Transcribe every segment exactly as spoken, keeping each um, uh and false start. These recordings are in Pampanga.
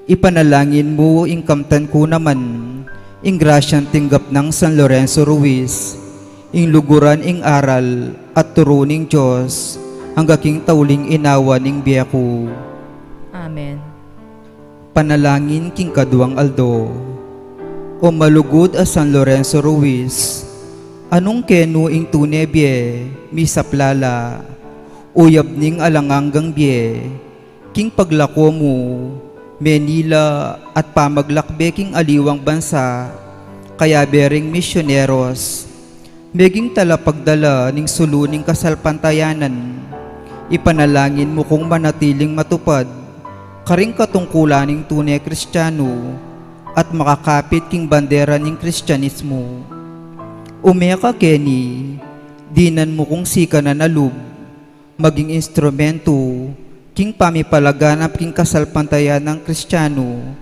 Ipanalangin mu ing kamtan ku naman, ing grasyang tinggap nang San Lorenzo Ruiz, ing luguran ing aral at turu ning Dios, angga king tauling inawa ning bie ku. Amen. Panalangin king kaduang aldo. O malugud a San Lorenzo Ruiz, anung kenu ing tune bie, misaplala, uyab ning alang anggang bie, king paglako mu, menila at pamaglakbe king aliwang bansa, kayabe ring misyoneros, meging talapagdala ning sulu ning kasalpantayanan. Ipanalangin mu kung manatiling matupad karing katungkulan ning tune Kristiyanu at makakapit king bandera ning Kristiyanismu. Ume ka keni, dinan mu kung sikanan a lub, maging instrumentu king pamipalaganap king kasalpantayanang Kristiyanu,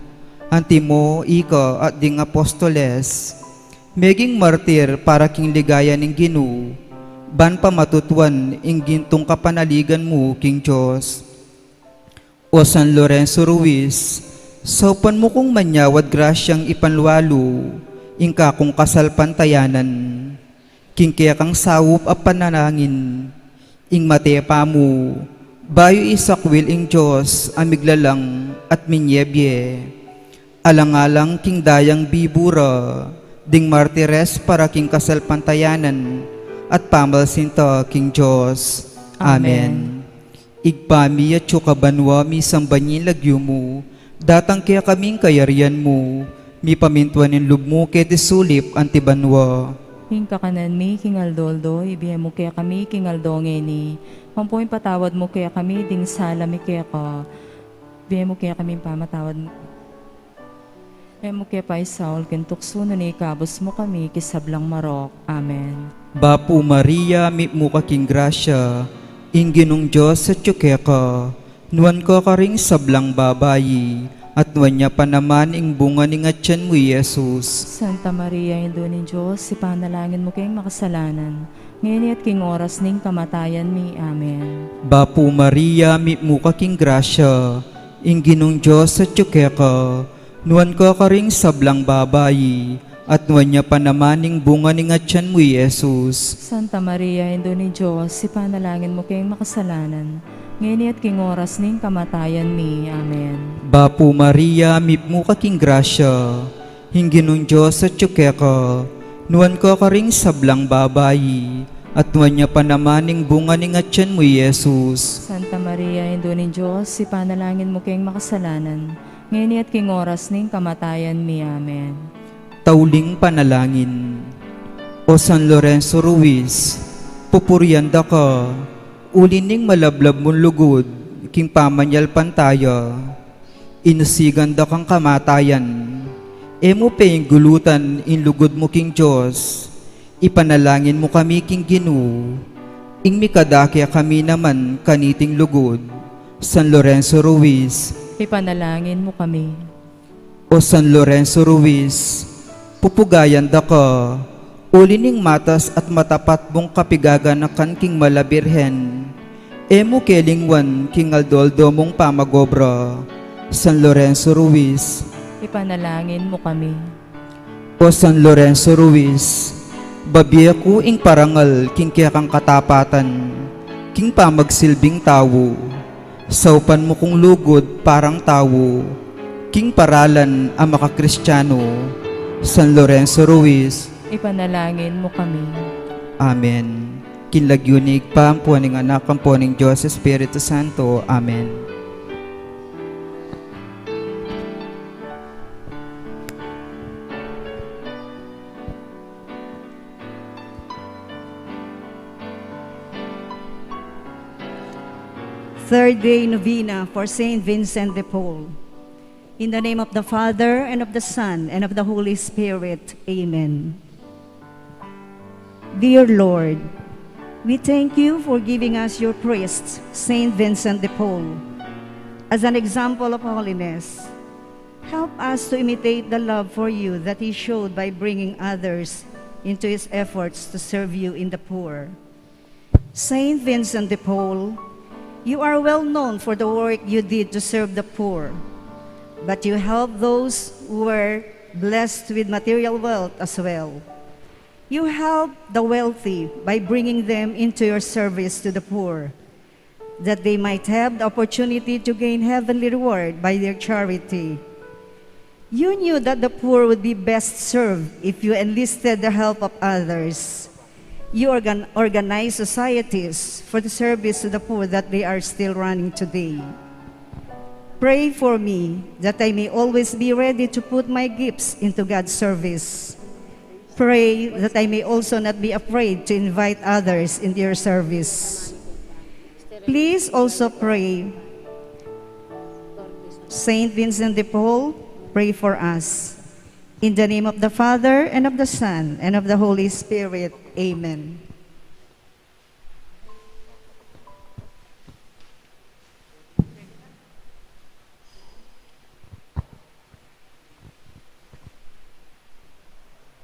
antimo ika at ding apostoles, meging martir para king ligaya ning Ginu, ban pamatutuan ing gintung kapanaligan mu king Dios. O San Lorenzo Ruiz, saupan mu kung manyawad grasyang ipanlualu ing kakung kasalpantayanan. King kekang saup a panalangin, ing mate pa mu, bayu isakwil ing Dios a miglalang at minyebie. Alang-alang king dayang bibu ra ding martires para king kasalpantayanan at pamalsinta king Dios. Amen. Amen. Ibpa mi, atsu ka banua, misamban ya ing lagyu mu, datang kekami ing kayarian mu, mipamintuan ing lub mu keti sulip anti banua. Ing kakanan mi king aldo-aldo, ibie mu kekami king aldo ngeni, ampo ipatawad mu kekami ding sala mi keka, ibie mu kekami ing pamatawad mu. E mu ke paisaul king tuksu, nune ikabus mu kami king sablang marok. Amen. Bapu Maria, mitmu ka king grasya, ing Ginung Dios atyu keka, nuan ka karing sablang babai, at nuan ya pa naman ing bunga ning atyan mu, i Jesus. Santa Maria, Indu ning Dios, ipanalangin mu keng makasalanan, ngeni at king oras ning kamatayan mi. Amen. Bapu Maria, mitmu ka king grasya, ing Ginung Dios atyu keka, nuan ka karing sablang babai, at nuan ya pa naman ing bunga ning atyan mu, i Jesus. Santa Maria, Indu ning Dios, ipanalangin mu keng makasalanan, ngeni at king oras ning kamatayan mi. Amen. Bapu Maria, mitmu ka king grasya, ing Ginung Dios atyu keka, nuan ka karing sablang babai, at nuan ya pa naman ing bunga ning atyan mu, i Jesus. Santa Maria, Indu ning Dios, ipanalangin mu keng makasalanan, ngeni at king oras ning kamatayan mi. Amen. Tauling panalangin. O San Lorenzo Ruiz, pupurian da ka, uli ning malablab mung lugud king pamanyalpantaya. Inusigan da kang kamatayan, e mu pe inggulutan ing lugud mu king Dios. Ipanalangin mu kami king Ginu, ing mikadake kami naman kaniting lugud. San Lorenzo Ruiz. Ipanalangin mu kami. O San Lorenzo Ruiz, pupugayan da ka, uli ning matas at matapat mung kapigaganakan king Mala Birhen. E mu ke lingwan king aldo-aldo mung pamag-obra. San Lorenzo Ruiz. Ipanalangin mu kami. O San Lorenzo Ruiz, babie ku ing parangal king kekang katapatan, king pamagsilbing tau. Saupan mu kung lugud parang tau, king paralan a makakristiyanu. San Lorenzo Ruiz. Ipanalangin mu kami. Amen. King lagyu ning Ibpa, ampo ning Anak, ampo ning Dios Espiritu Santo. Amen. Third day novena for Saint Vincent de Paul. In the name of the Father, and of the Son, and of the Holy Spirit. Amen. Dear Lord, we thank you for giving us your priest, Saint Vincent de Paul, as an example of holiness. Help us to imitate the love for you that he showed by bringing others into his efforts to serve you in the poor. Saint Vincent de Paul, you are well known for the work you did to serve the poor. But you help those who were blessed with material wealth as well. You help the wealthy by bringing them into your service to the poor, that they might have the opportunity to gain heavenly reward by their charity. You knew that the poor would be best served if you enlisted the help of others. You organ- organize societies for the service to the poor that they are still running today. Pray for me that I may always be ready to put my gifts into God's service. Pray that I may also not be afraid to invite others into your service. Please also pray. Saint Vincent de Paul, pray for us. In the name of the Father, and of the Son, and of the Holy Spirit. Amen.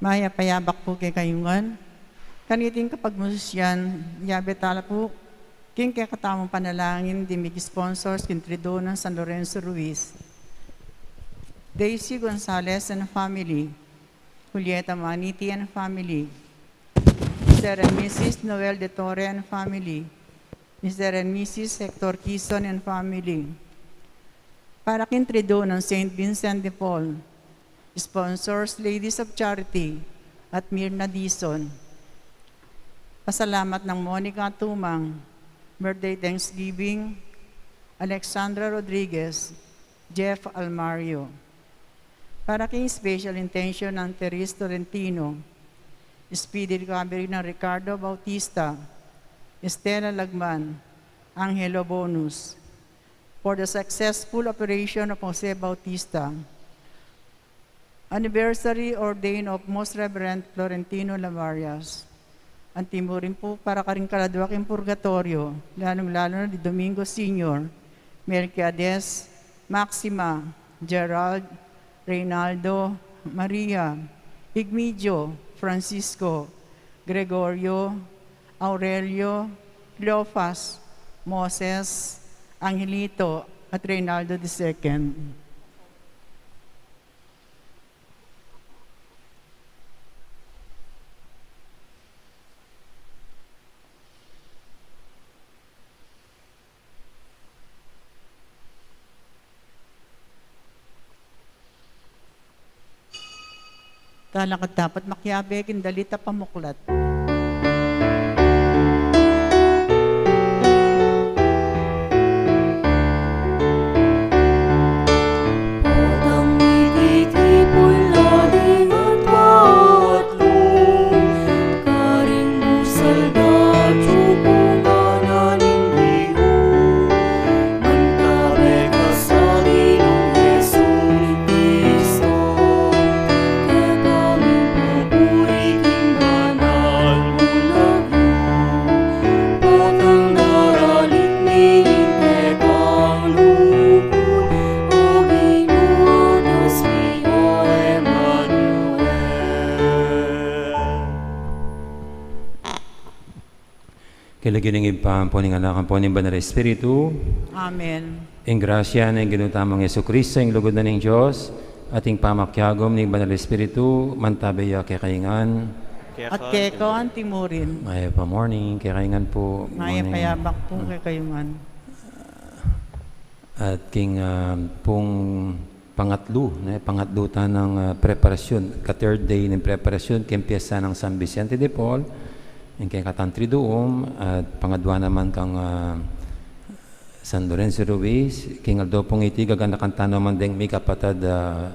Mayap a yabak pu kekayu ngan. Kaniting kapagmasusyan, yabe tala pu king kekatamung panalangin ding mig-sponsors king Triduo nang San Lorenzo Ruiz. Daisy Gonzalez and family, Julieta Maniti and family, Mister and Missus Noel de Torre and family, Mister and Missus Hector Kison and family. Para king Triduo nang Saint Vincent de Paul, sponsors Ladies of Charity at Mirna Dizon. Pasalamat nang Monica Tumang, birthday thanksgiving, Alexandra Rodriguez, Jeff Almario. Para king special intention nang Therese Tolentino, speedy recovery nang Ricardo Bautista, Estela Lagman, Angelo Bonus. For the successful operation of Jose Bautista, anniversary ordain of Most Reverend Florentino Lavarias. Anti mu rin pu para karing kaladwa king purgatoryo, lalung-lalu na di Domingo Senior, Melquiades, Maxima, Gerald, Reynaldo, Maria, Igmedio, Francisco, Gregorio, Aurelio, Cleofas, Moses, Angelito, at Reynaldo the second. Talakad tapat makiabe king dalit a pamuklat. King lagyu ning Ibpa, ampo ning Anak, ampo ning Banal a Espiritu. Amen. Ing grasya ning Ginu tamung Jesucristo, ing lugud na ning Dios, at ing pamakiagum ning Banal a Espiritu, mantabe ya kekayu ngan. At keka anti mu rin. Mayap a morning kekayu ngan pu. Mayap a yabak pu kekayu ngan. At king, ah, pung pangatlu, ne, pangatlu ta nang, ah, preparasyon, ka-third day ning preparasyon king piyesta nang San Vicente de Paul, ing kekatang Triduum, at pangadwa naman kang, ah, San Lorenzo Ruiz, king aldo pung iti gaganakan ta naman deng mikapatad a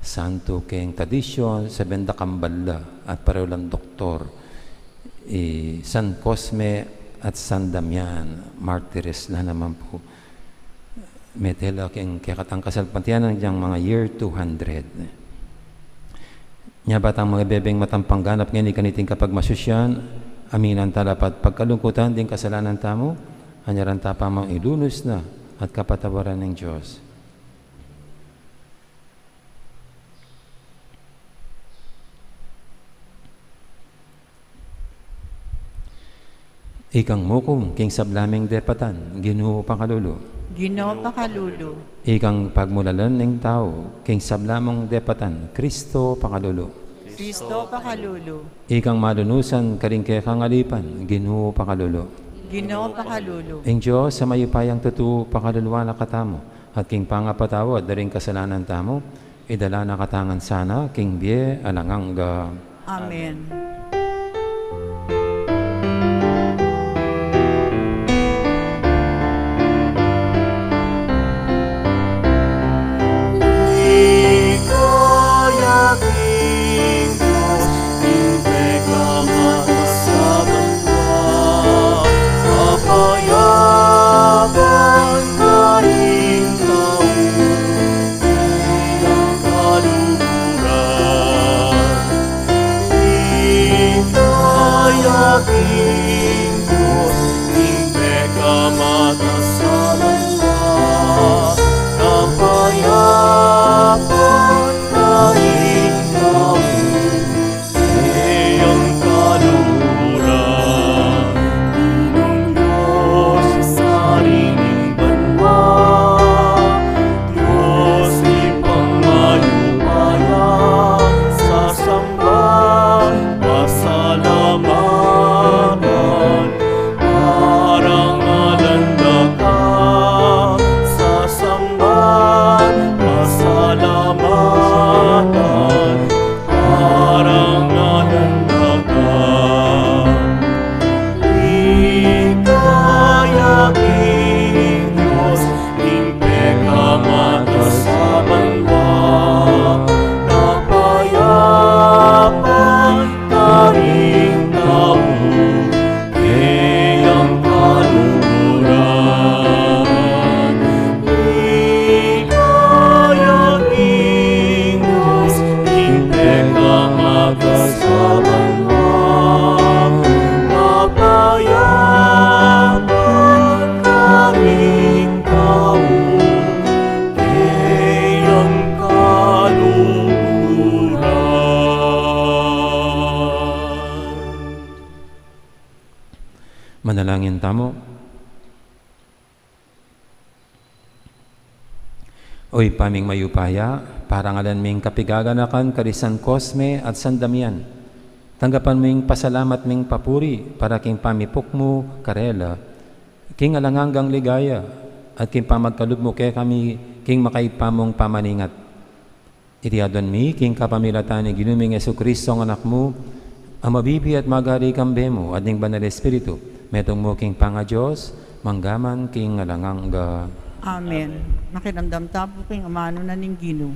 santu king tradisyon, sabyan da kambal la at pareho lang doktor, i San Cosme at San Damian, martires la naman pu. Mete la king kekatang kasalpantayanan deng mga year two hundred. Nya ba tang mabebeng matampang ganap ngeni kaniting kapagmasusyan, aminan tala pat pagkalungkutan ding kasalanan tamu, anyaran ta pamang ilunus na at kapatawaran ning Dios. Ikang mukum king sabla ming depatan, Ginu, pakalulu. Ginu, pakalulu. Ikang pagmulalan ning tau king sabla mung depatan, Kristo, pakalulu. Kristo, pakalulu. Ikang malunusan karing kekang alipan, Ginu, pakalulu. Ginu, pakalulu. Ing Dios a mayupayang tutu pakaluluan na katamu, at king pangapatawad da ring kasalanan tamu, idala na katamu ngan sana king bie alang angga. Amen. Ligaya king Dios, ing pekamatas a banua, kapayapan na ing tau, ing kaluguran. Ligaya king Dios, ing pekamatas a banua, kapayapan na ing tau, ing kaluguran. Ginung Dios, Ari ning banua, Dios ning pangayupaya, sasamban, pasalamatan, parangalan da ka, sasamban, pasalamatan, parangalan da ka. Ligaya king Dios, ing pekamatas a banua, kapayapan na ing tau, ing kaluguran. Ligaya king Dios, ing pekamatas a banua, kapayapan na ing tau, ing kaluguran. Manalangin tamu. O Ibpa ming mayupaya, parangalan ming kapigaganakan kari San Cosme at San Damian. Tanggapan mu ing pasalamat ming papuri para king pamipuk mu karela, king alang anggang ligaya, at king pamagkalub mu kekami king makaibpa mung pamaningat. Iti aduan mi king kapamilatan ning Ginu ming Jesucristo a Anak mu, a mabibie at magari kambe mu at ning Banal Espiritu, metung mu king pangaDios, mangga man king alang angga. Amen. Makiramdam tamu king amanu na ning Ginu.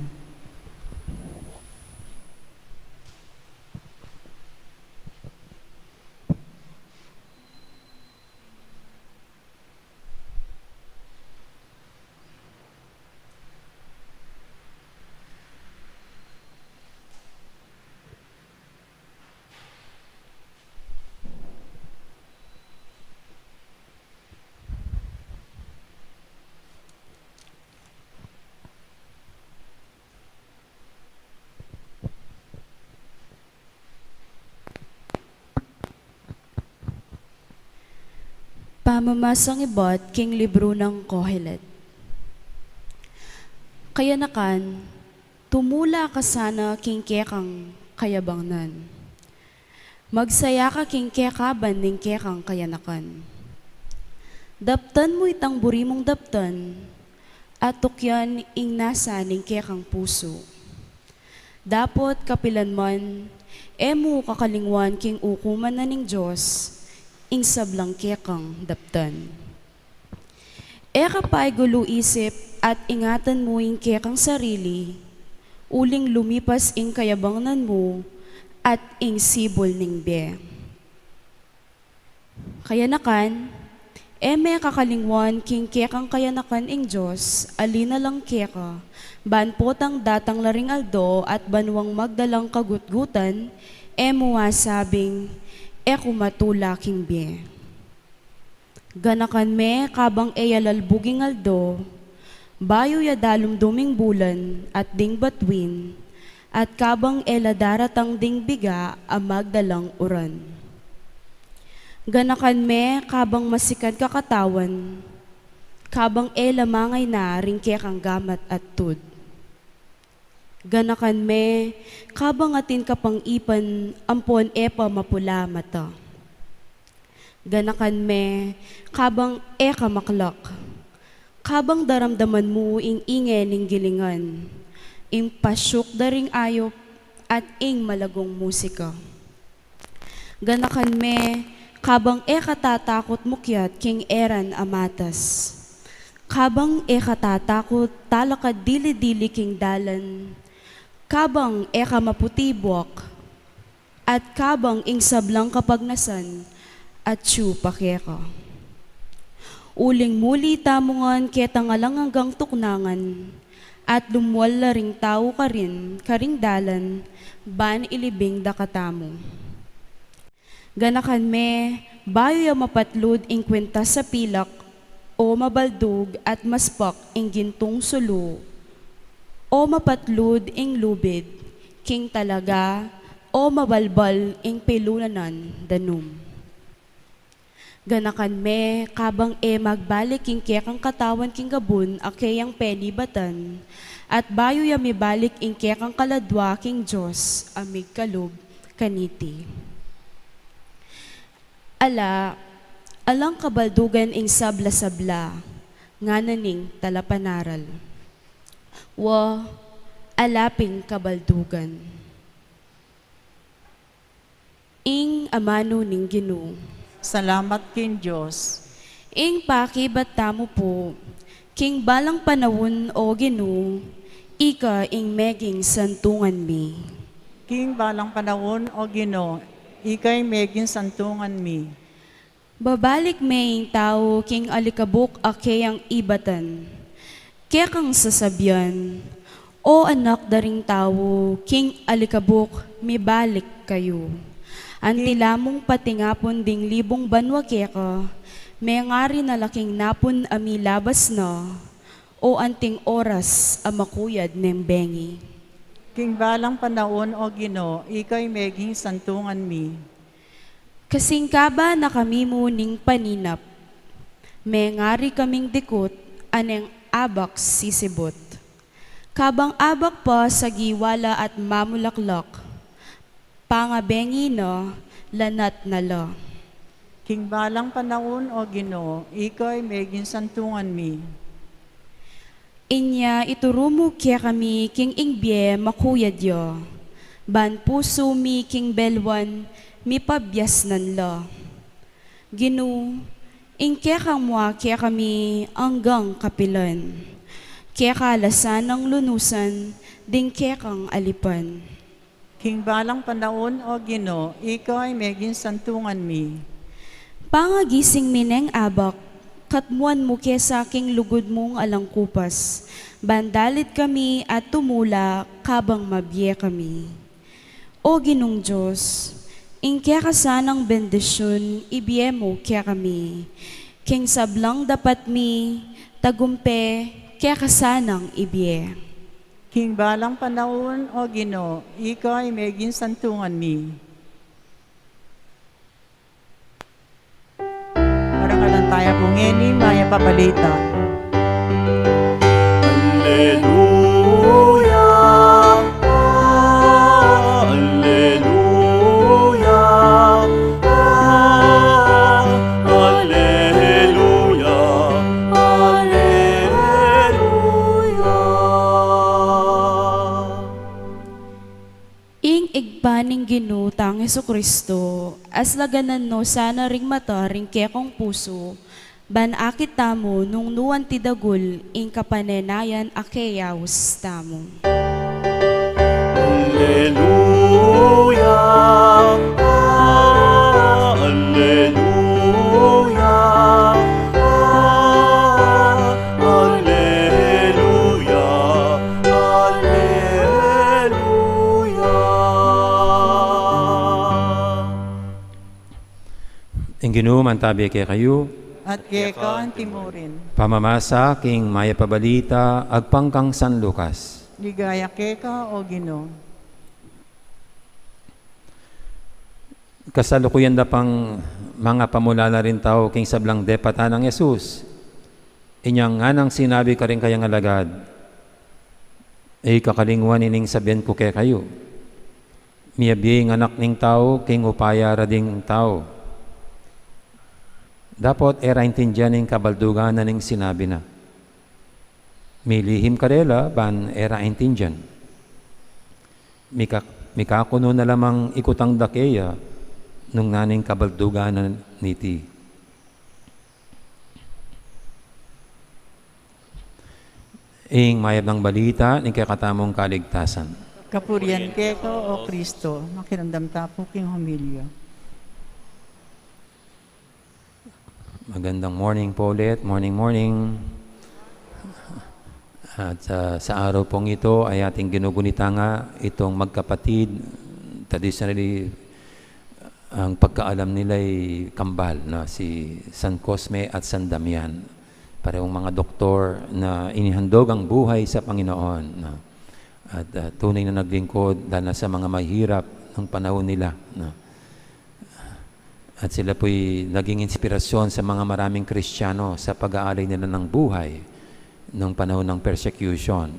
Pamamasang ibat king libru nang Kohelet. Kayanakan, tumula ka sana king kekang kayabangnan. Magsaya ka king kekaban ning kekang kayanakan. Daptan mu itang buri mung daptan, at tukyan ing nasa ning kekang pusu. Dapot kapilan man, e mu kakalingwan king ukuman na ning Dios ing sablang kekang daptan. E ka paigulu isip at ingatan mu ing kekang sarili, uling lumipas ing kayabangnan mu at ing sibul ning bie. Kayanakan, e me kakalingwan king kekang kayanakan ing Dios a linalang keka, ban potang datang la ring aldo at banuang magdalang kagutgutan, e mu asabing, e ku matula king bie. Ganakan me kabang e ya lalbug ing aldo, bayu ya dalumdum ing bulan at ding batuin, at kabang e la daratang ding biga a magdalang uran. Ganakan me kabang masikan ka katawan, Kabang e la mangaina ring kekang gamat at tud. Ganakan me, kabang atin ka pang ipan ampon e pa mapula mata. Ganakan me, kabang e ka maklak. Kabang daramdaman mu ing inge ning gilingan, ing pasyuk da ring ayup, at ing malagung musika. Ganakan me, kabang e ka tatakut mukyat king eran a matas. Kabang e ka tatakut talakad dili-dili king dalan. Kabang e ka maputi buak. At kabang ing sablang kapagnasan atyu pa keka. Uling muli tamu ngan ketang alang anggang tuknangan, at lumwal la ring tau karin karing dalan, ban ilibing da katamu. Ganakan me, bayu ya mapatlud ing kwintas a pilak, o mabaldug at maspak ing gintung sulu, o mapatlud ing lubid, king talaga, o mabalbal ing pilunanan danum. Ganakan me, kabang e magbalik ing kekang katawan king gabun a keyang penibatan, at bayu ya mibalik ing kekang kaladua king Dios a migkalub kaniti. Ala, alang kabaldugan ing sabla-sabla, ngana ning talapanaral. Wa, ala pin kabaldugan. Ing amanu ning Ginu. Salamat king Dios. Ing pakibat tamu pu, king balang panaun, O Ginu, ika ing meging santungan mi. King balang panaun, O Ginu, ika ing meging santungan mi. Babalik me ing tau king alikabuk a keyang ibatan. Kekang sasabian, O anak da ring tau, king alikabuk mibalik kayu. Anti lamung patingapun ding libung banua keka, mengari na la king napun a milabas na, o anting oras a makuyad neng bengi. King balang panaun, O Ginu, ika ing meging santungan mi. Kasingkaba na kami mu ning paninap, mengari kaming dikut a neng abak sisibut. Kabang abak pa sagiwa la at mamulaklak, pangabengi na, lanat na la. King balang panaun, O Ginu, ika ing meging santungan mi. Inya ituru mu kekami king ing bie makuyad ya, ban pusu mi king belwan mipabiasnan la. Ginu, ing kekang mua kekami anggang kapilan, keka la sanang lunusan ding kekang alipan. King balang panaun, O Ginu, ika ing meging santungan mi. Pangagising mi neng abak, katmuan mu ke sa king lugud mung alang kupas, ban dalit kami at tumula kabang mabie kami. O Ginung Dios, ing keka sanang bendisyun ibie mu kekami, king sablang dapat mi tagumpe keka sanang ibie. King balang panaun, O Ginu, ika ing meging santungan mi. Parangalan taya pu ngeni ing mayap a balita. Alleluia, alleluia, alleluia, alleluia. Ing Ibpa ning Ginu tang Jesucristo, aslaganan no sana ring mata ring kekong pusu, ban akit tamu nung nu anti dagul ing kapanenayan a keyaus tamu. Alleluia, alleluia, alleluia, alleluia. Ing Ginu mantabi kekayu. At keka anti murin. Pamamasa king mayap a balita agpang kang San Lucas. Ligaya keka, O Ginu. Kasalukuyan da pang mangapamulala ring tau king sablang depatan nang Jesus. Inya nganang sinabi karing kayang alagad, "E yu kakalingwan ining sabian ku kekayu. Miyabie ing Anak ning Tau king upaya ra ding tau." Dapot e ra aintindian ing kabaldugan na ning sinabi na. Milihim karela ban e ra aintindian. Mika-, mikakunu na lamang ikutang da keya nung naning kabaldugan na niti. Ing mayap nang balita ning kekatamung kaligtasan. Kapurian keka, O Kristo. Makiramdam ta pu king homilya. Magandang morning po ulit. Morning, morning. At, ah, sa araw pong ito ay ating ginugunita nga itong magkapatid, traditionally, ang pagkaalam nila ay kambal, no? Si San Cosme at San Damian. Parehong mga doktor na inihandog ang buhay sa Panginoon, no? At, ah, tunay na naglingkod, lalo na sa mga mahirap ng panahon nila, no? At sila po'y naging inspirasyon sa mga maraming Kristiyano sa pag-aalay nila ng buhay nung panahon ng persecution.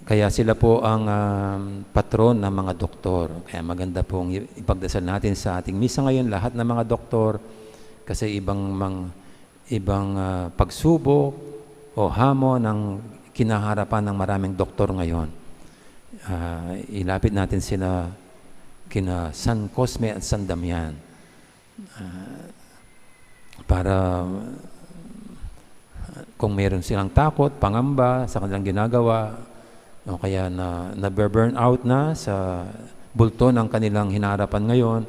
Kaya sila po ang, um, patron ng mga doktor. Kaya maganda pong i-, ipagdasal natin sa ating misa ngayon lahat ng mga doktor, kasi ibang mang-, ibang, ah, pagsubok o hamon ang kinaharapan ng maraming doktor ngayon. Ah, ilapit natin sila kina San Cosme at San Damian. Ah, para, ah, kung meron silang takot, pangamba sa kanilang ginagawa, o kaya na, nabe-burn out na sa bulto ng kanilang hinarapan ngayon,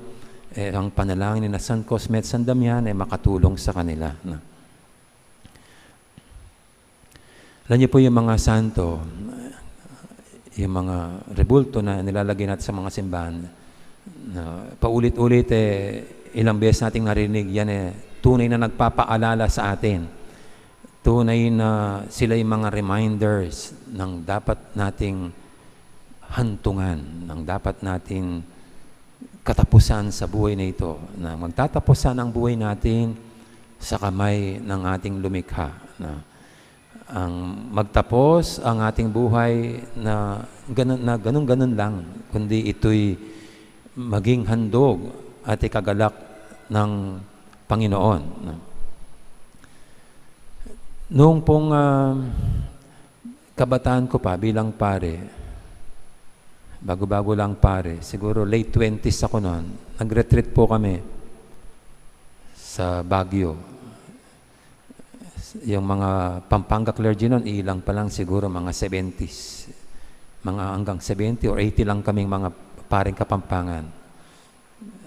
eh, ang panalangin ni na San Cosme at San Damian ay makatulong sa kanila, no? Alam niyo po yung mga santo, yung mga rebulto na nilalagay natin sa mga simbahan, na paulit-ulit, eh, ilang beses nating narinig yan, eh, tunay na nagpapaalala sa atin. Tunay na sila yung mga reminders ng dapat nating hantungan, ng dapat nating katapusan sa buhay na ito, na magtatapos sana ang buhay natin sa kamay ng ating lumikha, na ang magtapos ang ating buhay na ganun, na ganun-ganun lang, kundi ito'y maging handog at ikagalak ng Panginoon, no? Noong pong, ah, kabataan ko pa bilang pare, bago-bago lang pare, siguro late twenties ako noon, nag-retreat po kami sa Baguio. Yung mga Pampanga clergy noon, ilang pa lang siguro, mga seventies. Mga hanggang seventy or eighty lang kaming mga paring Kapampangan.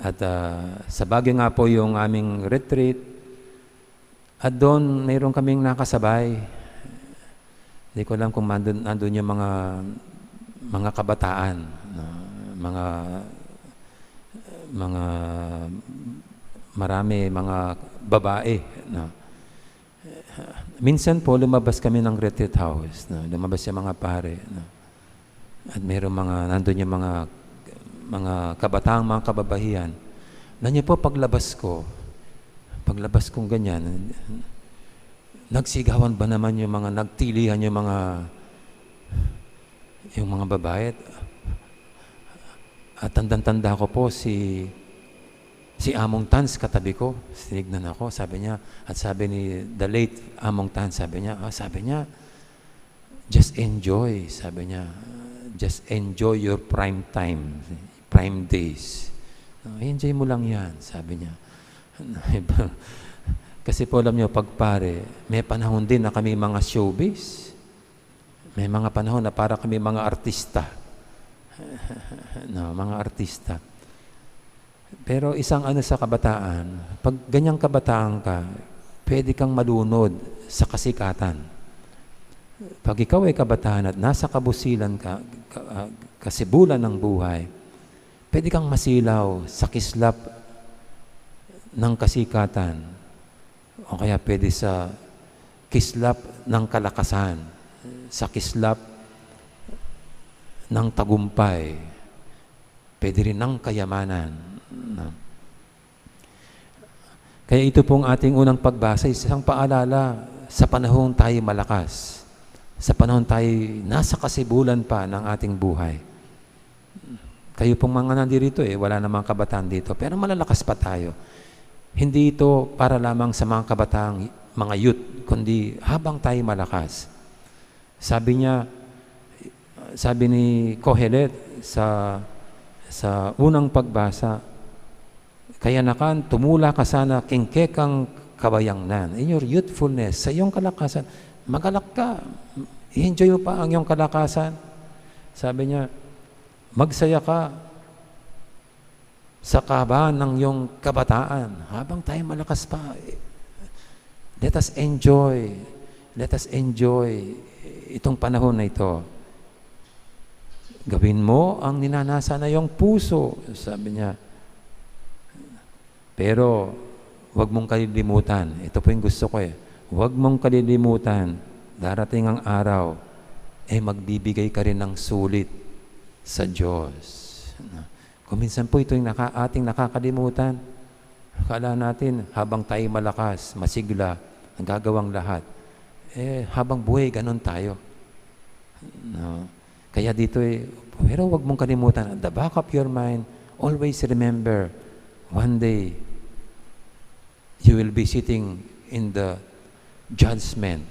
At, ah, sa Baguio nga po yung aming retreat, at doon, mayroon kaming nakasabay. Hindi ko alam kung mandun, nandun yung mga, mga kabataan, no? Mga, mga marami, mga babae, no? Minsan po, lumabas kami ng retreat house, no? Lumabas yung mga pare, no? At mayroong mga, nandun yung mga, mga kabataang, mga kababahian. Alam niyo po, paglabas ko, paglabas kong ganyan, nagsigawan ba naman yung mga, nagtilihan yung mga, yung mga babae. At tandang-tanda ko po si, si Among Tans katabi ko. Tinignan ako, sabi niya, at sabi ni the late Among Tans, sabi niya, ah, sabi niya, "Just enjoy," sabi niya. "Just enjoy your prime time, prime days. Ah, enjoy mo lang yan," sabi niya. Kasi po, alam niyo, pag pare, may panahon din na kami mga showbiz. May mga panahon na para kami mga artista. No, mga artista. Pero isang ano sa kabataan, pag ganyang kabataan ka, pwede kang malunod sa kasikatan. Pag ikaw ay kabataan at nasa kabusilan ka, ka-, ah, kasibulan ng buhay, pwede kang masilaw sa kislap ng kasikatan, o kaya pwede sa kislap ng kalakasan, sa kislap ng tagumpay, pwede rin ng kayamanan, no? Kaya ito pong ating unang pagbasa, isang paalala Sa panahong tayo malakas, sa panahong tayo nasa kasibulan pa ng ating buhay. Kayo pong mga nandirito, eh, wala namang kabataan dito, pero malalakas pa tayo. Hindi ito para lamang sa mga kabataan, mga youth, kundi habang tayo malakas. Sabi niya, sabi ni Kohelet sa, sa unang pagbasa, "Kayanakan, tumula ka sana king kekang kabayangnan." In your youthfulness, sa iyong kalakasan, magalak ka. I-enjoy mo pa ang iyong kalakasan. Sabi niya, "Magsaya ka sa kahabaan ng iyong kabataan." Habang tayo malakas pa, let us enjoy. Let us enjoy itong panahon na ito. "Gawin mo ang ninanasa na iyong puso," sabi niya. "Pero wag mong kalilimutan." Ito po yung gusto ko eh. "Wag mong kalilimutan, darating ang araw, eh magbibigay ka rin ng sulit sa Diyos." Kung minsan po ito yung naka-, ating nakakalimutan. Akala natin, habang tayo malakas, masigla, nagagawang lahat, eh, habang buhay, ganun tayo. No? Kaya dito eh, pero wag mong kalimutan, at the back of your mind, always remember, one day, you will be sitting in the judgment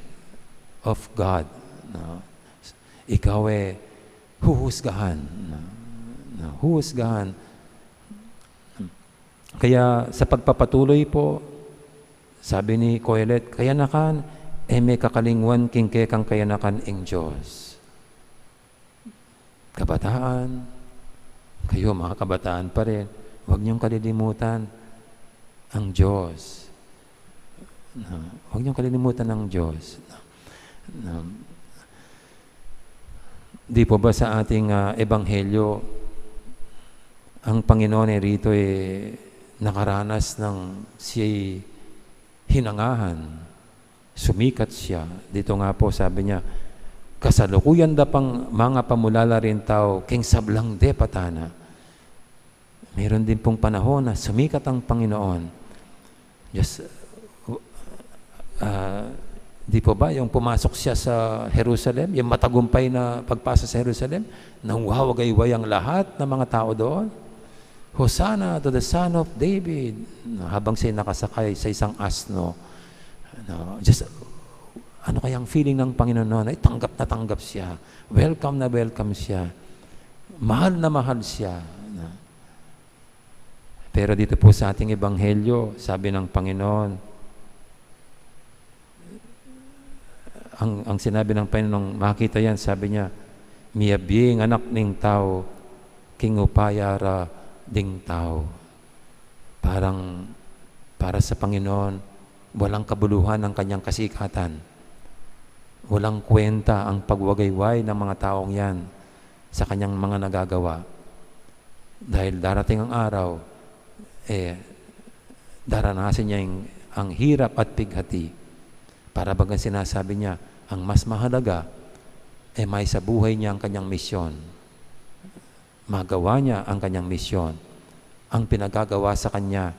of God. No? Ikaw eh, huhusgahan. No? No? Huhusgahan. Kaya sa pagpapatuloy po, sabi ni Kohelet, "Kayanakan, e me kakalingwan king kekang kayanakan ing Dios." Kabataan, kayo mga kabataan pa rin, huwag niyong kalilimutan ang Diyos. No? Huwag niyong kalilimutan ang Diyos. No? Di po ba sa ating, ah, ebanghelyo, ang Panginoon ay rito, eh, nakaranas ng siya'y hinangahan, sumikat siya. Dito nga po, sabi niya, "Kasalukuyan da pang mga pamulala ring tau king sablang depatana." Meron din pong panahon na sumikat ang Panginoon. Just, uh, di po ba, yung pumasok siya sa Jerusalem, yung matagumpay na pagpasa sa Jerusalem, nangwawagayway ang lahat ng mga tao doon. "Hosanna to the Son of David." Habang siya nakasakay sa isang asno. No, just, ano kayang feeling ng Panginoon noon? Ay, tanggap na tanggap siya. Welcome na welcome siya. Mahal na mahal siya. No? Pero dito po sa ating ebanghelyo, sabi ng Panginoon, ang, ang sinabi ng Panginoon, makita yan, sabi niya, "Miyabie ing Anak ning Tau king upaya ra ding tau." Parang, para sa Panginoon, walang kabuluhan ang kanyang kasikatan. Walang kwenta ang pagwagayway ng mga taong yan sa kanyang mga nagagawa. Dahil darating ang araw, eh, daranasan niya yung, ang hirap at pighati. Para bagang sinasabi niya, ang mas mahalaga, eh, maisabuhay niya ang kanyang misyon. Magawa niya ang kanyang misyon, ang pinagagawa sa kanya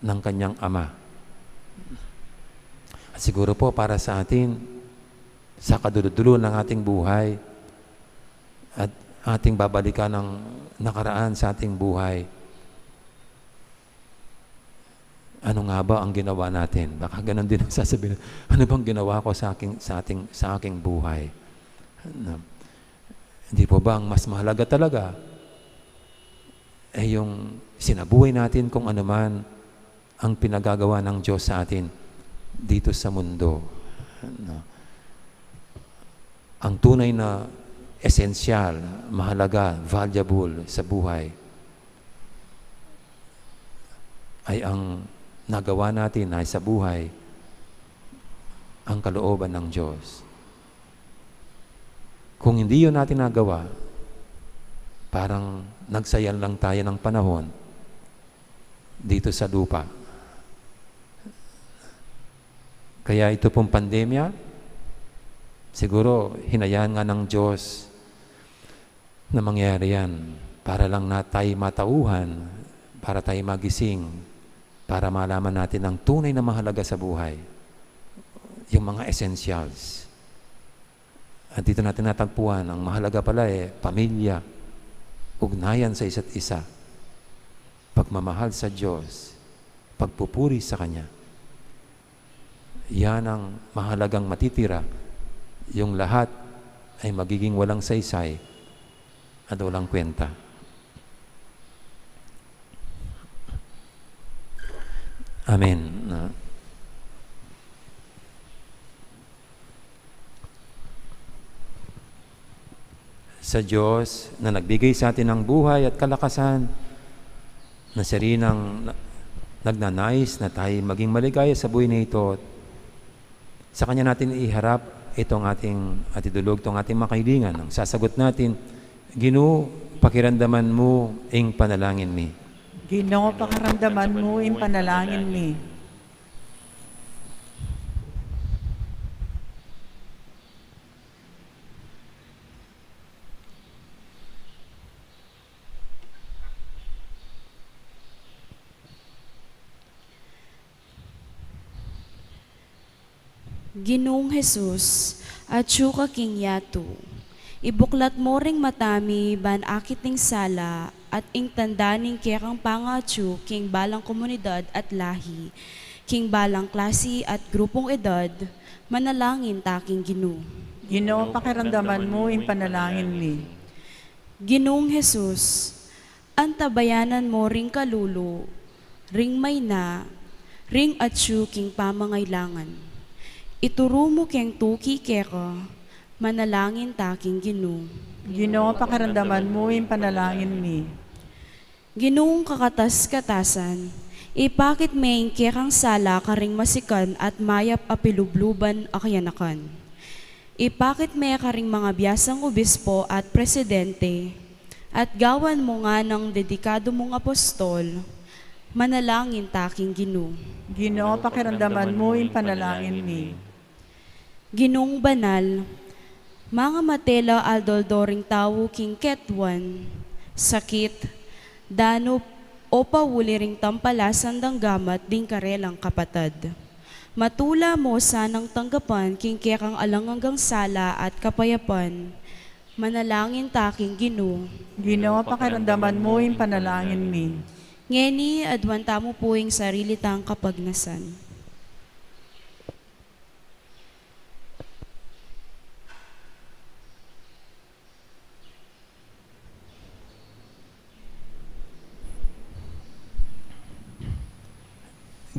ng kanyang Ama. At siguro po para sa atin, sa kadulo-dulo ng ating buhay, at ating babalikan ang nakaraan sa ating buhay, ano nga ba ang ginawa natin? Baka ganun din ang sasabihin, "Ano bang ginawa ko sa aking, sa ating, sa aking buhay?" No? Hindi po ba ang mas mahalaga talaga ay yung sinabuhay natin kung ano man ang pinagagawa ng Diyos sa atin dito sa mundo? No? Ang tunay na esensyal, mahalaga, valuable sa buhay ay ang nagawa natin ay sa buhay ang kalooban ng Diyos. Kung hindi yun natin nagawa, parang nagsayang lang tayo ng panahon dito sa lupa. Kaya ito pong pandemya, siguro hinayaan nga ng Diyos na mangyari yan para lang na tayo matauhan, para tayo magising, para malaman natin ang tunay na mahalaga sa buhay. yung mga essentials. At dito natin natagpuan ang mahalaga pala, eh, pamilya, ugnayan sa isa't isa, pagmamahal sa Diyos, pagpupuri sa Kanya. Yan ang mahalagang matitira. Yung lahat ay magiging walang saysay at walang kwenta. Amen. Na, sa Diyos na nagbigay sa atin ng buhay at kalakasan, na siya rin ang na-, nagnanais na tayo maging maligaya sa buhay na ito. Sa Kanya natin iharap itong ating atidulog, itong ating mga kaibigan. Ang sasagot natin, "Ginu, pakiramdaman mu ing panalangin mi." Ginu, pakiramdaman mu ing panalangin mi. Ginung Jesus, atsu ka king yatu. Ibuklat mu ring mata mi ban akit ing sala at ing tanda ning kekang pangatsu king balang komunidad at lahi, king balang klasi at grupung edad, manalangin ta king Ginu. Ginu, pakiramdaman mu ing panalangin mi. Ginung Jesus, antabayanan mu ring kalulu, ring maina, ring atsu king pamangailangan. Ituru mu keng tuki keka, manalangin ta king Ginu. Ginu, pakiramdaman mu ing panalangin mi. Ginung kakatas-katasan, ipakit me ing kekang sala karing masikan at mayap a pilubluban a kayanakan. Ipakit me karing mga biasang obispo at presidente, at gawan mu nganang dedikadu mung apostol, manalangin ta king Ginu. Ginu, pakiramdaman mu ing panalangin mi. Ginung banal, mangamate la aldo-aldo ring tau king ketuan, sakit, danup, o pauli ring tampalasan dang gamat ding karelang kapatad. Matula mu sanang tanggapan king kekang alang anggang sala at kapayapan. Manalangin ta king Ginu. Ginu, pakiramdaman mu ing panalangin mi. Ngeni, aduan tamu pu ing sarili tang kapagnasan.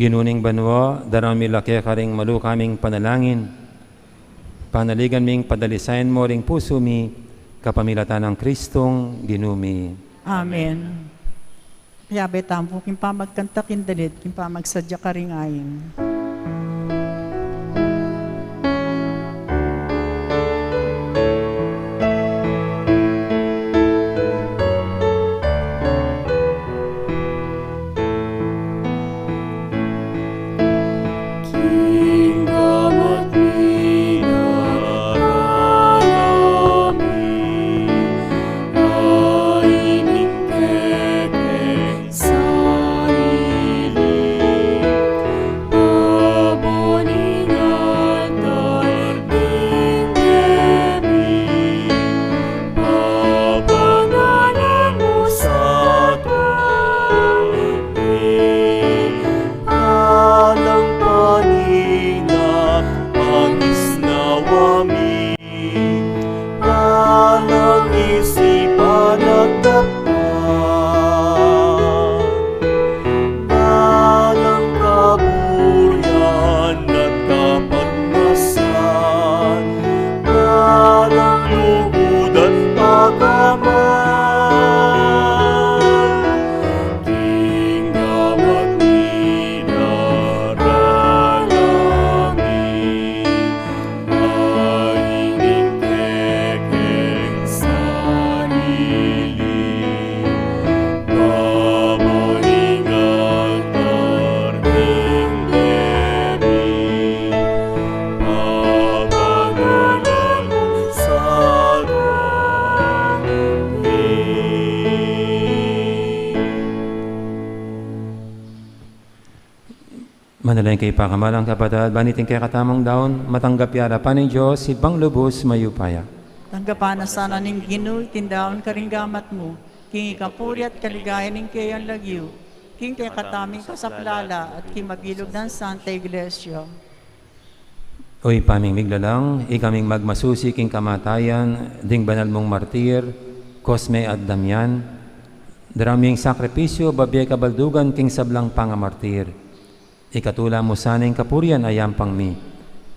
Ginu ning banua, daraun mi la keka ring maluka ming panalangin. Panaligan ming padalisayan mu ring pusu mi, kapamilatan nang Kristong Ginu mi. Amen. Kayabay tamu pu king pamagkanta king dalit, king pamagsadya karing ain. Manalangin kayu, pakamalan kung kapatad, ban iting kekatamung daun, matanggap ya arapan ning Dios, Ibpang lubus mayupaya. Tanggapan na sana ning Ginu iting daun karing gamat mu, king ikapuri at kaligayan ning keyang lagyu, king kekatamung kasaplalan at king mabilug nang Santa Iglesia. O Ibpa ming miglalang, ikaming magmasusi king kamatayan ding banal mung martir, Cosme at Damian, darang ming sakripisyu, babie kabaldugan king sablang pangamartir. Ikatula mu sana ing kapurian a yampang mi.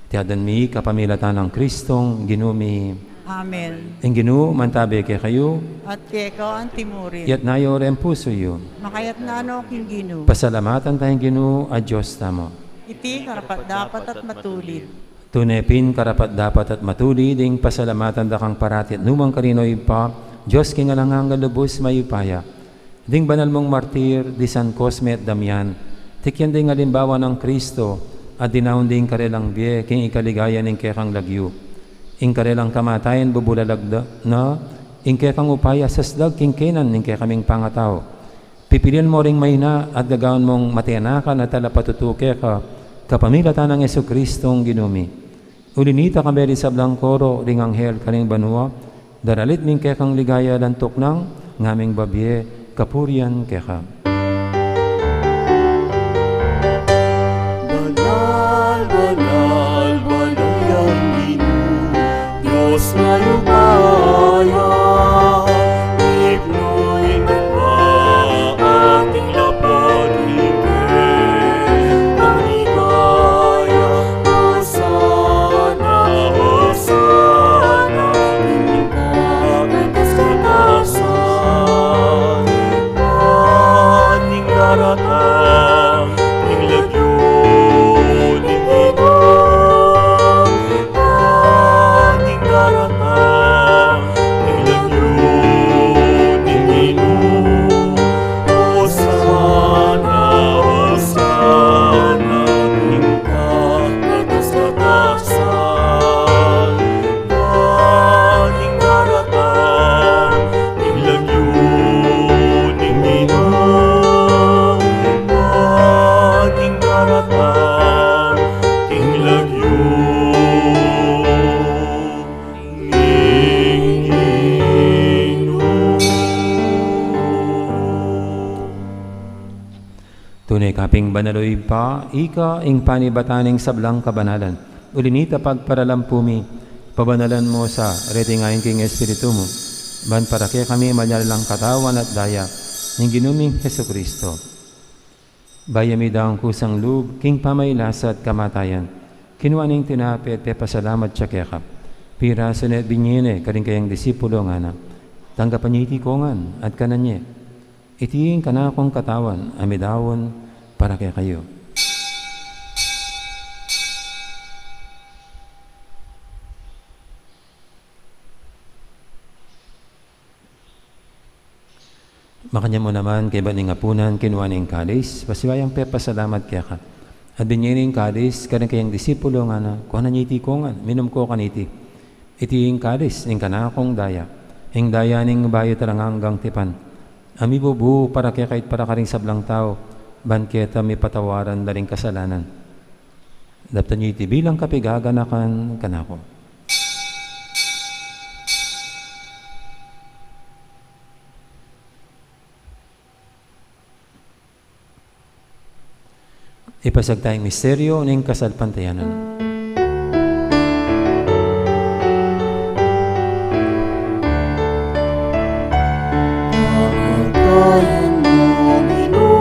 Iti adwan mi kapamilatan nang Kristong Ginu mi. Amen. Ing Ginu mantabe kekayu. At keka antimurin. Iyatas yu ring pusu yu. Makayatas no king Ginu. Pasalamatan taya ing Ginu a Dios tamu. Iti karapat-dapat at matulid. Tune pin karapat-dapat at matulid ing pasalamatan da kang parati at nukarin man, O Ibpa, Dios king alang angga, lubus mayupaya. Ding banal mung martir, di San Cosme at Damian, tikyan ding alimbawa nang Kristo, at dinaun ding karelang bie king ikaligaya ning kekang lagyu. Ing karelang kamatayan bubulalag da na ing kekang upaya sasdag king kenan ning kekaming pangatau. Pipilian mu ring maina at gagawan mung matenakan at talapatutu keka, kapamilatan nang Jesucristong Ginu mi. Uli na nita, kambe ding sablang koro ding anghel karing banua, daralit mi ing kekang ligaya, lantuk nang ngaming babie kapurian keka. Banal, banal, banal yang Ginu, Dios mayupaya, ibnui na ating lapad king kekang ligaya. Hosana, Hosana, king kakatas-katasan. Ban ing daratang king lagyu ning Ginu. Ban ing daratang king lagyu ning Ginu. Hosana, Hosana, king kakatas-katasan. Ban ing daratang king lagyu ning Ginu. Ban ing daratang king lagyu ning Ginu. Tune ka pin banal, O Ibpa, ika ing panibatan ning sablang kabanalan. Uli na nita, pagparalampu mi, pabanalan mu sa reting ain king Espiritu mu, ban para kekami maging katawan at daya ning Ginu ming Jesucristo. Bayu mi dang kusang lub king pamagkasakit at kamatayan, kinua ne ing tinape at pepasalamat ya keka, pirasu ne at binie ne karing kayang disipulo, ngana: Tanggapan ye iti kongan at kanan ye. Iti ing kanakung katawan a midaun para kekayu. Makanyan mu naman, kaybat ning apunan, kinua ne ing kalis, pasibayu yang pepasalamat keka, at binie ne ing kalis karing kayang disipulo, ngana: Kuanan ye iti kongan, minum ko kaniti. Iti ing kalis ning kanakung daya, ing daya ning bayu at alang anggang tipan, a mibubu para kekayu at para karing sablang tau, ban keta mipatawaran la ring kasalanan. Daptan ye iti bilang kapaganakan kanaku. Ipasiag taya ing misteryu ning kasalpantayanan. Pangatayan mu, Ginu,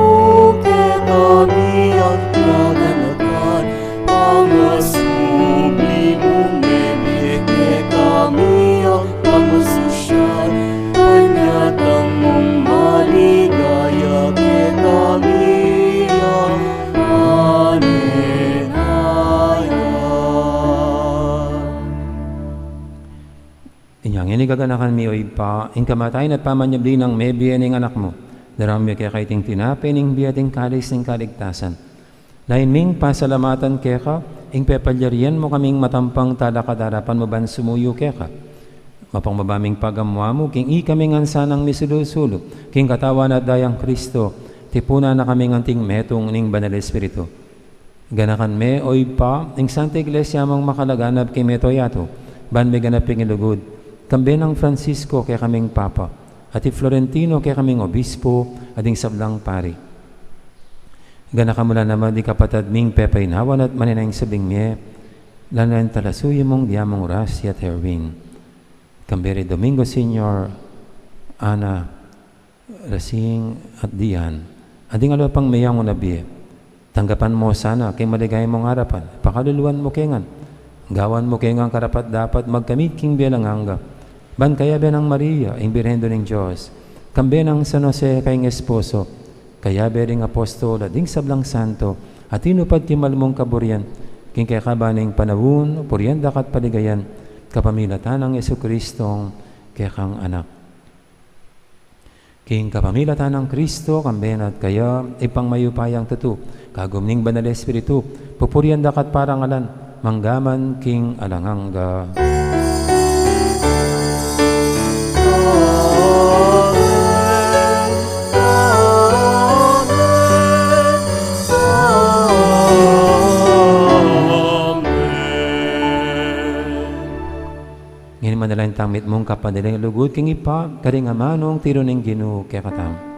kekami at kaganakan, pangasubli mung mebie kekami at pamasusyan, panyatang mung maligaya kekami at manenaya. Inya ngeni gaganakan mi, O Ibpa, ing kamatayan at pamanyubli nang mebie ning Anak mu. Daraun mi keka iting tinape ning bie at ing kalis ning kaligtasan. Lain ming pasalamatan keka ing pepalyarian mu kaming matampang talakad king arapan mu ban sumuyu keka. Mapagpakumbaba ming pagamu-amu king ikami ngan sanang misulu-sulu king katawan at dayang Kristo, tipunan na kaming anting metung ning Banal Espiritu. Ganakan me, o Ibpa, ing Santa Iglesia mung makalaganap king mabilug a yatu, ban miganap ing lugud, kambe nang Francisco kekaming Papa, at i Florentino kekaming Obispo, at ding sablang pari. Ganakan mu la naman ding kapatad ming pepainawan at manenaya king sabing mie, lalo na ing talasuyu mung Diamong Rasi at Herwin. Kambe ri Domingo Senior, Ana, Rasing at Dian, at ding aliwa pang meyangu na bie. Tanggapan mu sana king maligaya mung arapan, pakaluluan mu ke ngan. Gawan mu ke ngan karapat-dapat magkamit king bie alang angga. Ban kayabe nang Maria, ing Birhen Indu ning Dios, kambe nang San Jose kayang esposo, kayabe ding apostol at ding sablang santo, a tinupad king mal mung kaburian, king kekaban ning panaun, purian da ka at paligayan, kapamilatan nang Jesucristong kekang Anak. King kapamilatan nang Kristo, kambe na at kaya, Ibpang mayupayang tutu, kagum ning Banal Espiritu, pupurian da ka at parangalan, mangga man king alang angga. Ngeni manalangin tang mitmung kapadiling lugud king Ibpa, karing amanung tiru ning Ginu kekatamu.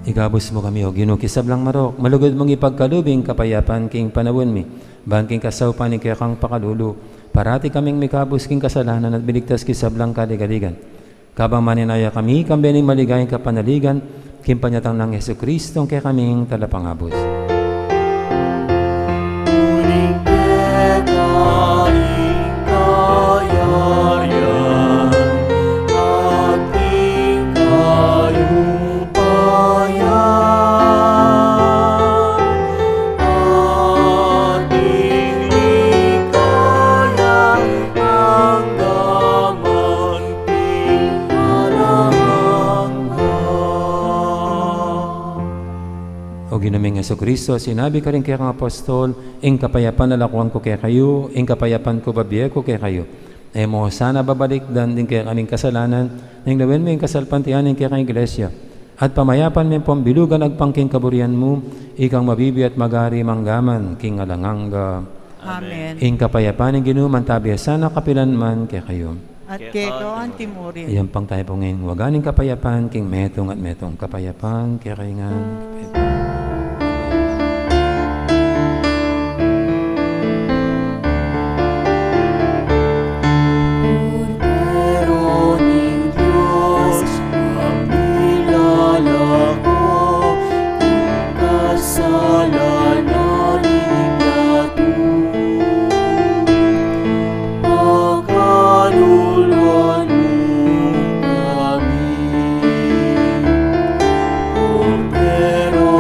Ikabus mu kami, O Ginu, king sablang marok, malugud mung ipagkalub ing kapayapan king panaun mi, ban king kasaupan ning kekang pakalulu, parati kaming mikabus king kasalanan at miligtas king sablang kaligaligan. Kabang manenaya kami, kambe ning maligayang kapanaligan, king panyatang nang Jesucristo, ing kekaming Talapangabus. Uling keka ing kayarian, at ing kayupayan, at ing ligaya, mangga man king alang angga. O Ginu ming Jesucristo, sinabi mu karing kekang apostol, ing kapayapan lalakwan ku kekayu, ing kapayapan ku bibie ku kekayu. E mu sana babalikdan ding kekaming kasalanan, nune lawen mu ing kasalpantayanan ning kekang Iglesia. At pamayapan meng pambilugan agpang king kaburian mu, ikang mabibie at magari mangga man king alang angga. Amen. Ing kapayapan ning Ginu mantabi ya sana kapilan man kekayu. At keka anti murin. Iyampang tamu pu ngeni ing waga ning kapayapan king metung at metung. Kapayapan kekayu ngan. Kordero ning Dios, a milalako king kasalanan ning yatu, pakaluluan mu kami. Kordero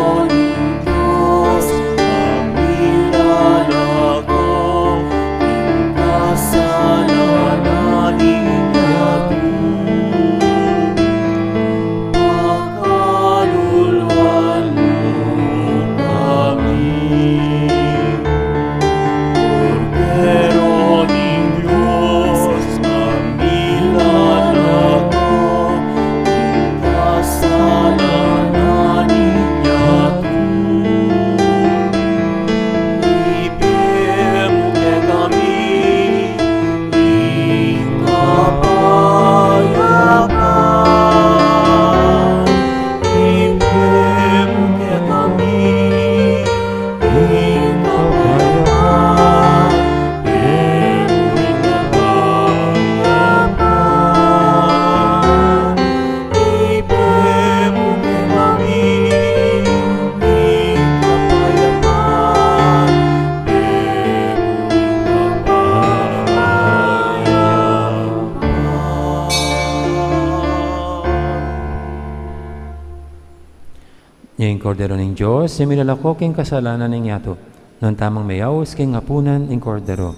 Ing Kordero ning Dios, a milalako king kasalanan ning yatu. Nuan tamung meyaus king apunan ning Kordero.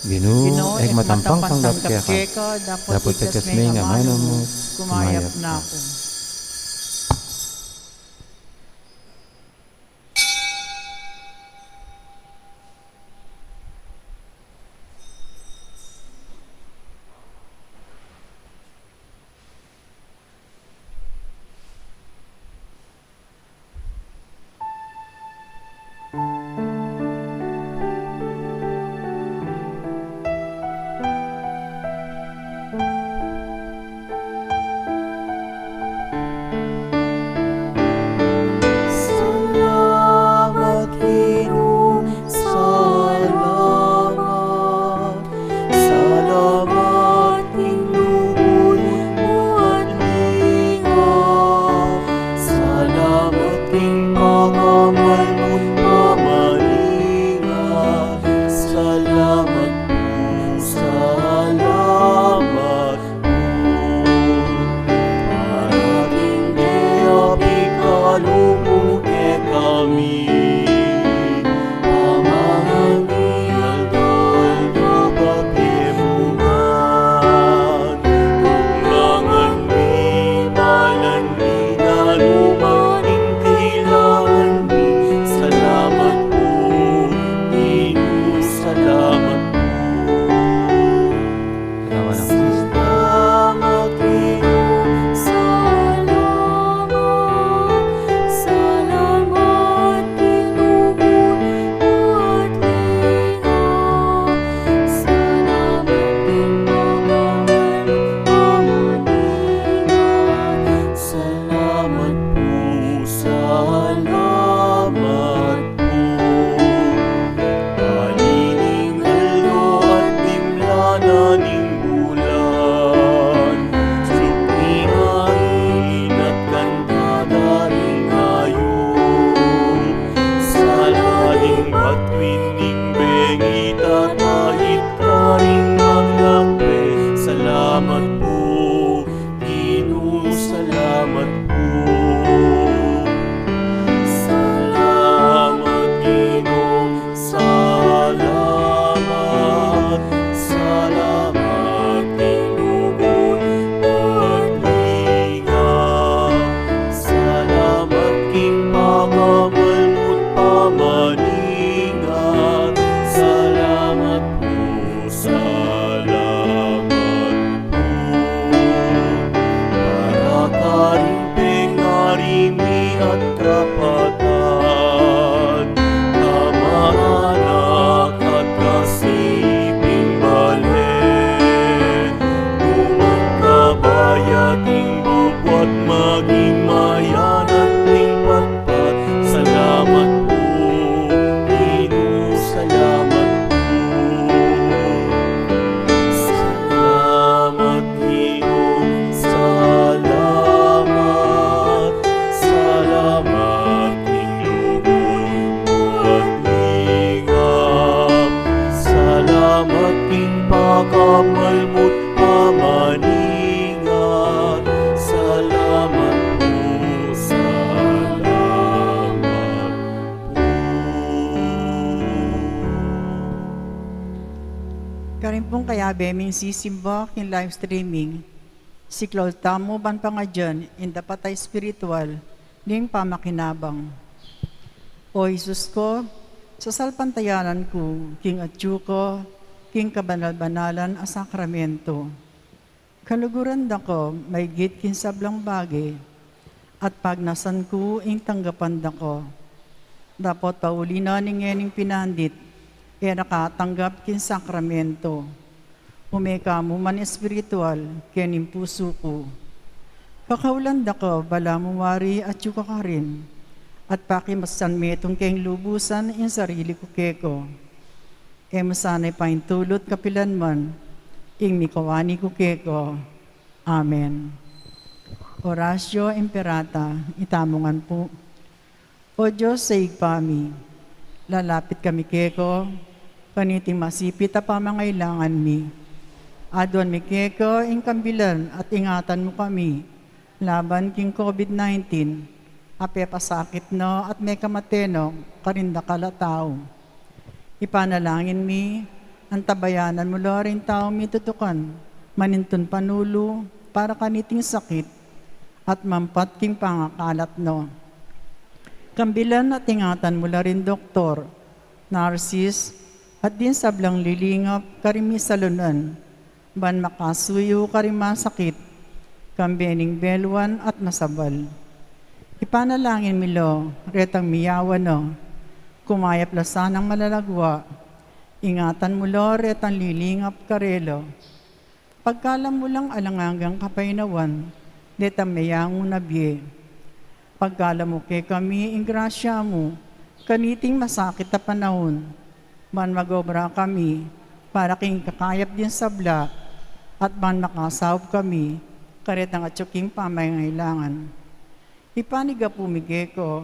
Ginu, Ginu, e ku matampang tanggap keka, dapot itas me ing amanu mu, kumayap na ku. Salamat, Ginu, salamat. Salamat king lugud mu at linga. Salamat king pakamal mu't pamalinga. Salamat pu, salamat pu. Para king de a pikalub mu kekami. Pamangan mi aldo-aldo, bage mu ngan. Pamangan mi, balan mi, daluman ing kailangan mi. Salamat pu, Ginu, salamat pu. Salamat. Salamat, Ginu, salamat. Salamat king lugud mu at linga. Salamat king pakamal mu't pamalinga. Salamat pu, salamat pu. Ani ning aldo at dimla na ning bulan, sukni na rin at kanta da ring ayub. Sala ning batuan ning bengi, tatahit karing maglakbe. Salamat pu, Ginu, salamat pu. Salamat, Ginu, salamat. Salamat king lugud mu at linga. Salamat king pakamal mu't pamalinga. Salamat pu, salamat pu. Para karing pengari mi at kapatad, kamag-anak at kasiping bale, dumang kabayat ing bubuat, maging mayanat ning pat Salamat pu, Ginu, salamat pu. Salamat, Ginu, salamat. Salamat king lugud mu at lingap. Salamat king pakamal mu't pamaningat. Salamat pu, salamat pu. Karin pung kayabe ming sisimba king live streaming, siklaud tamu ban pangadyan ing dapat a espiritual ning pamakinabang. O Jesus ko, sasalpantayanan ku king atyu ka king kabanal-banalan a sakramento. Kaluguran da ka maigit king sablang bage, at pagnasan ku ing tanggapan da ka. Dapot pauli na ning ngening pinandit, e nakatanggap king sakramento. Ume ka mu man espiritual kening pusu ku. Kakaulan da ka, balamu wari atyu ka karin, at pakimasan metung keng lubusan ing sarili ku keka. E mu sana ipaintulut kapilan man ing mikawani ku keka. Amen. Oratio Imperata, itamu ngan pu. O Dios a Ibpa mi, lalapit kami keka, kaniting masipit a pamangailangan mi. Aduan mi keka ing kambilan at ingatan mu kami laban king COVID nineteen. a pepasakit no at mekamate no karing dakal a tau. Ipanalangin mi, antabayanan mu la ring taung mitutukan, manintun panulu para kaniting sakit, at mampat king pangakalat no. Kambilan at ingatan mu la ring doktor, narsis, at ding sablang lilingap karing misalunan, ban makasuyu karing masakit, kambe ning beluan at masabal. Ipanalangin mi lo retang miyawan no, kumayap la sanang malalagwa, ingatan mu lo retang lilingap karela. Pagkalam mu lang alang anggang kapaynawan detang meyangu na bie. Pagkalam mu kekami ing grasya mu kaniting masakit a panaun, ban mag-obra kami para king kakayap ding sabla, at ban makasaup kami karetang atyu king pamangailangan. Ipanigapu mi keka,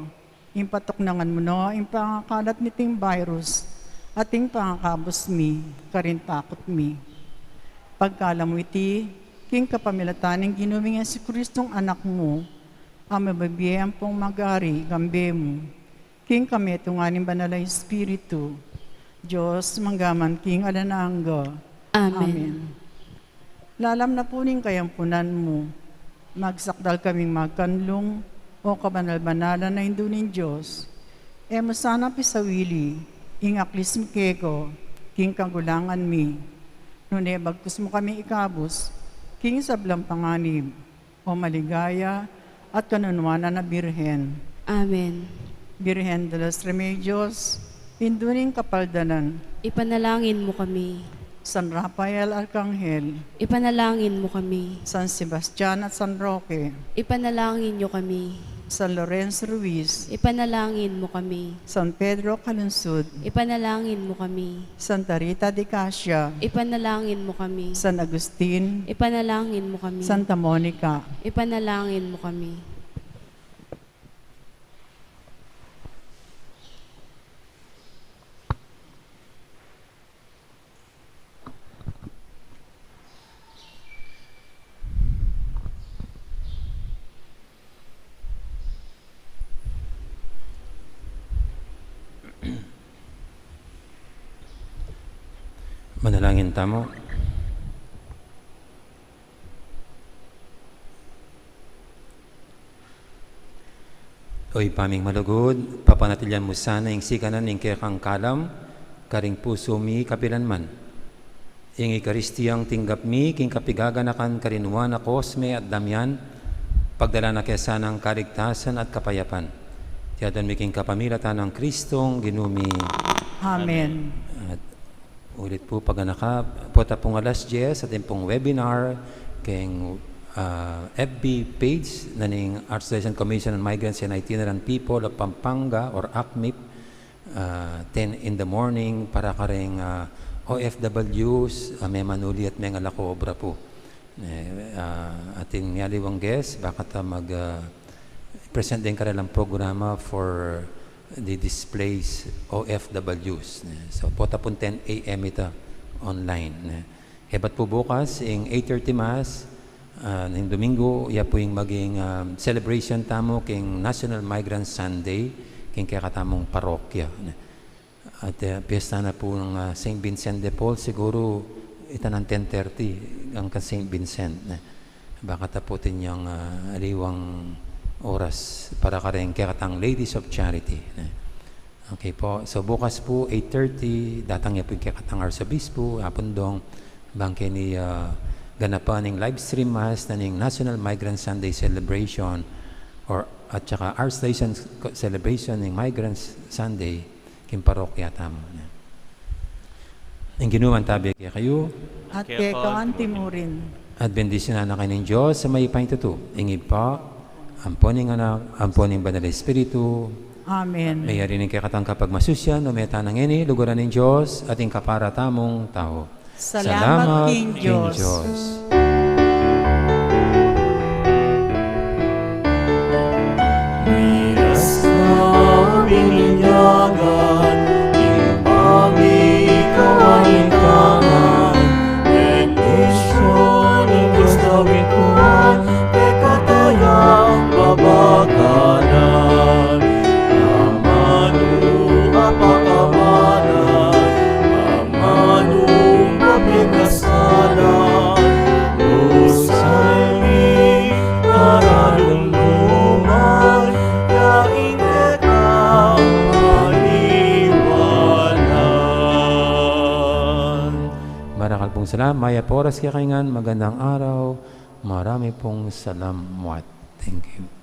ing patuknangan mu no ing pangakalat niting virus, at ing pangakabus mi karing takut mi. Pagkalam mu iti king kapamilatan ning Ginu ming Jesucristong Anak mu, a mabibie ampong magari kambe mu, king kametungan ning Banal a Espiritu, Dios, mangga man king alang angga. Amen. Amen. Lalam na pu ning kayampunan mu, magsakdal kaming magkanlung, o kabanal-banalan a Indu ning Dios. E mu sana pisawili ing aklis mi keka king kagulangan mi, nune bagkus mu kami ikabus king sablang panganib, o maligaya at kanunuanan a Birhen. Amen. Birhen de los Remedios, Indu ning Kapaldanan, ipanalangin mu kami. San Rafael Arkanghel, ipanalangin mu kami. San Sebastian at San Roque, ipanalangin yu kami. San Lorenzo Ruiz, ipanalangin mu kami. San Pedro Calungsod, ipanalangin mu kami. Santa Rita de Casia, ipanalangin mu kami. San Agustin, ipanalangin mu kami. Santa Monica, ipanalangin mu kami. Manalangin tamu. O Ibpa ming malugud, papanatilian mu sana ing sikanan ning kekang kalam karing pusu mi kapilanman. Ing Ekaristiyang tinggap mi king kapigaganakan karing nuan a Cosme at Damian, pagdala na ke sanang kaligtasan at kapayapan. Iti adwan mi king kapamilatan nang Kristong Ginu mi. Amen. At ulit pu, paganaka, pota pung alas dyes, atin pung webinar keng, ah, F B page na ning Archdiocese Commission on Migrants and Itinerant People of Pampanga or ACMIP, ah, ten in the morning para kareng, ah, O F Ws, ah, memanuli at mengalako obra pu. Eh, ah, atin mialiwang guest, bakat, ah, mag, ah, present deng karelang programa for the displaced O F Ws, ne. So, pota pung ten A M ita online, ne. Ebat pu bukas, ing eight thirty Mass, ah, ning Domingo, ya pu ing maging, ah, celebration tamu king National Migrant Sunday, king kekatamung parokya, ne. At, eh, piyesta na pu nang, ah, Saint Vincent de Paul, siguru ita nang ten thirty anggang Saint Vincent, ne. Bakat aputin yang, ah, aliwang oras para kareng kekatang Ladies of Charity, ne. Okay pu. So, bukas pu, eight thirty, datang ya pu ing kekatang Arsobispo, Apung Dong, bang keni, ah, ganapan ing live stream Mass na ning National Migrant Sunday Celebration, or, at saka Archdiocese Celebration ning Migrant Sunday, king parokya tamu, ne. Ing Ginu mantabi kekayu. At keka anti mu rin. At bendisyunan na kayu ning Dios a mayupayang tutu, ing Ibpa, ampo ning Anak, ampo ning Banal a Espiritu. Amen. Meyari ning kekatang kapagmasusian, o meta na ngeni, luguran ning Dios, at ing kapara tamung tau. Salamat king Dios. Miras na bininyagan, ing pamikawan ning tangan, bendisyun ning Dios Tabi kuan, kekataya babakanan. Salam, mayap a oras kekayu ngan, magandang araw, marami pong salamat. Thank you.